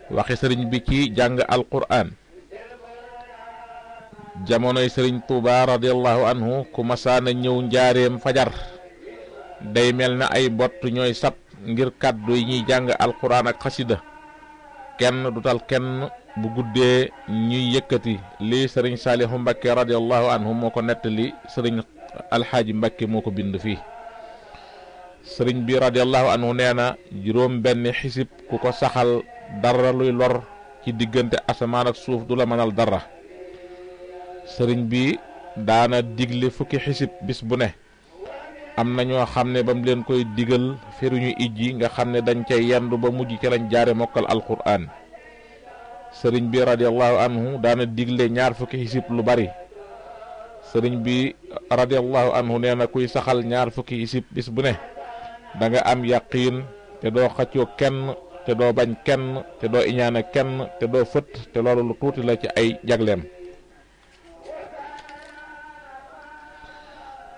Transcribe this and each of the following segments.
waxi sëriñ bi ci jàng alquran. jamonoy sëriñ Tuuba radiyallahu anhu ku masaana ñëw njaareem fajar day mel na ay bott ñooy sab ngir kàddu yi ñuy jàng alquran ak xasida. kenn du tal kenn bu guddee ñuy yëkkati lii sëriñ Saalihu Mbakke radiyallahu anhu moo ko nettali sëriñ alxaaji Mbakke moo ko bind fii. sëriñ bi radiyallahu anhu nee na juróom benn xisib ku ko saxal dara luy lor ci diggante asamaan ak suuf du la mënal dara. sëriñ bi daana digle fukki xisib bis bu ne. am na ñoo xam ne ba mu leen koy digal feruñu ijji nga xam ne dañ cay yendu ba mujj ca lañ jaare mokkal alquran. sëriñ bi radiyallahu anhu daana digle ñaar fukki xisib lu bari. sëriñ bi radiyallahu anhu nee na kuy saxal ñaar fukki xisib bis bu ne da nga am yaqiin te doo xaccoo kenn te doo bañ kenn te doo iñaane kenn te doo fët te loolu lu tuuti la ci ay jagleem.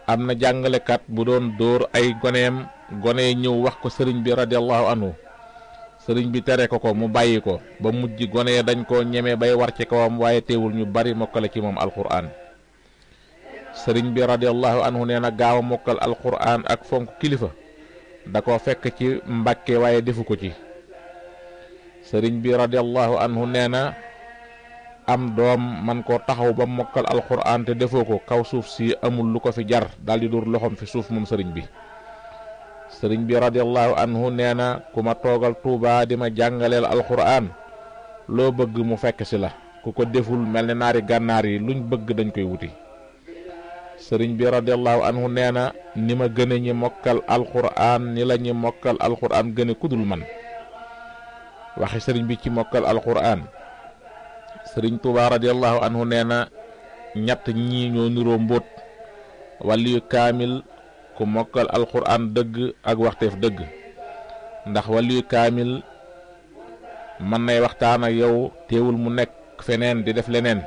am na jàngalekat bu doon dóor ay goneem gone ñëw wax ko sëriñ bi radiyallahu anhu. sëriñ bi tere ko mu bàyyi ko ba mujj gone dañ koo ñeme bay war ci kawam waaye teewul ñu bari mokkale ci moom alquran. sëriñ bi radiyallahu anhu nee na gaaw a mokkal alquran ak fonk kilifa da ko fekk ci Mbàkke waaye defu ko ci. sëriñ bi radiyallahu anhu nee na am doom man koo taxaw ba mokkal alquran te defoo ko kaw suuf si amul lu ko fi jar daldi dur loxoom fi suuf moom sëriñ bi. sëriñ bi radiyallahu anhu nee na ku ma toogal Tuuba di ma jàngaleel alquran loo bëgg mu fekk si la ku ko deful mel ne naari gànnaar yi luñ bëgg dañ koy wuti. sëriñ bi radiyallahu anhu nee na ni ma gëne ñi mokkal alquran ni la ñi mokkal alquran gëne kudul man. waxi sëriñ bi ci mokkal alquran. sëriñ Tuuba radiyallahu anhu nee na ñett ñii ñoo niroo mbóot waliyu kaamil ku mokkal alquran dëgg ak waxteef dëgg. ndax waliyu kaamil mën nay waxtaan ak yow teewul mu nekk feneen di def leneen.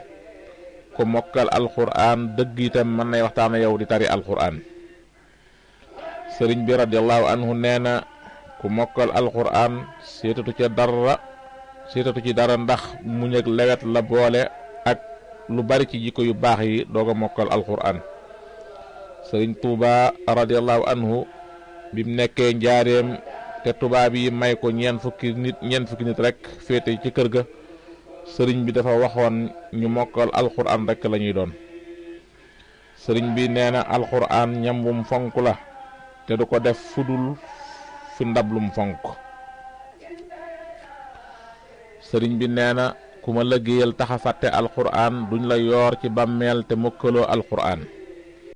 ku mokkal alquran dëgg itam mën nay waxtaan ak yow di tari alquran. sëriñ bi radiyallahu anhu nee na ku mokkal alquran seetatu ci dara ndax muñ ak lewet la boole ak lu bari ci jikko yu baax yi doog a mokkal alquran. sëriñ Tuuba radiyallahu anhu bi mu nekkee njaareem te tubaab yi may ko ñeent fukki nit rek féete ci kër ga sëriñ bi dafa waxoon ñu mokkal alquran rek la ñuy doon. sëriñ bi nee na alquran ñam wum fonk la te du ko def fudul fi ndab lum fonk. sëriñ bi nee na ku ma liggéeyal taxa fàtte alquran duñ la yoor ci bàmmeel te mokkaloo alquran.